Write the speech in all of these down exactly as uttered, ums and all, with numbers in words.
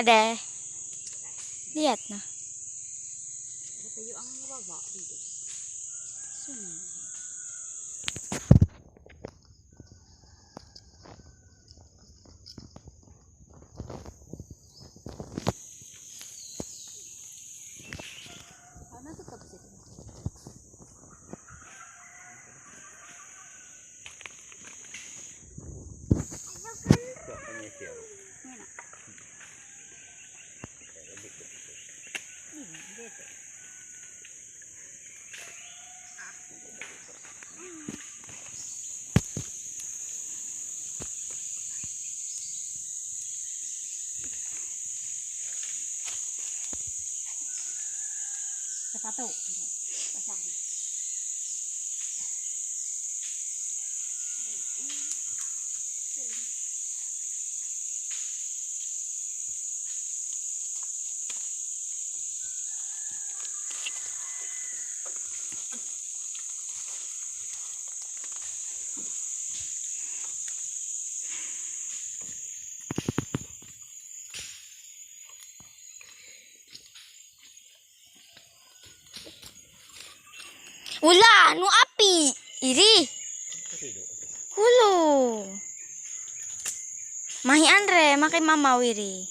Де. Приятно. Sepatu. Pasang. Ula, nu api. Iri. Hulu. Mahi Andre, makai mama wiri.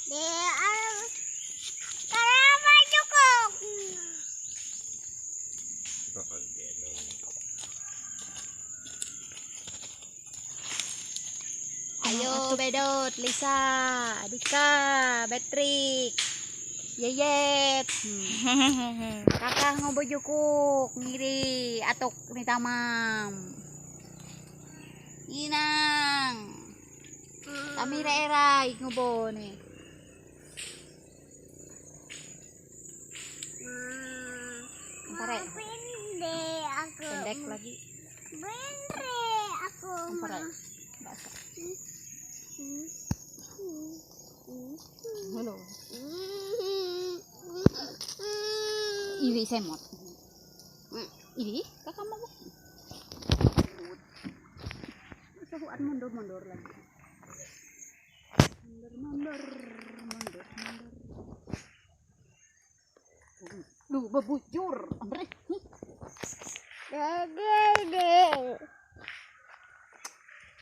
Dia, ah, kenapa cukup? Ayo, Bedot, Lisa, Adika, Patrick, Yeyet. Hmm. Kakak ngobo jukuk, ngiri, atuk ni tamam. Inang. Kami rai-rai ngobo ni. Pare. Pendek, aku. Pendek lagi. Pendek aku. Pare. Basah. Halo. Iri semot. Iri, kakak mau. Sahuan mundur-mundur lagi. Mundur, mundur, mundur, mundur. Lu, bebujur, Andre.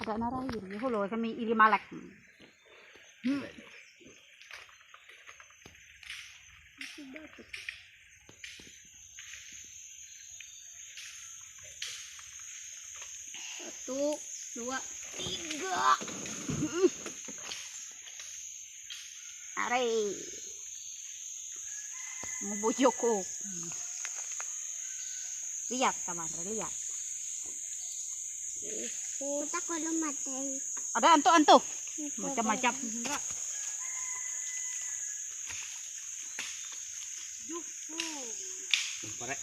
Ada narahir, ya, holo, kami iri malak. Hmm. Satu, dua, tiga. Aray. Mubujukuk. Lihat, teman-teman, lihat. Kita kalau mati. Ada anto, anto. Macam-macam. Juku. Pare.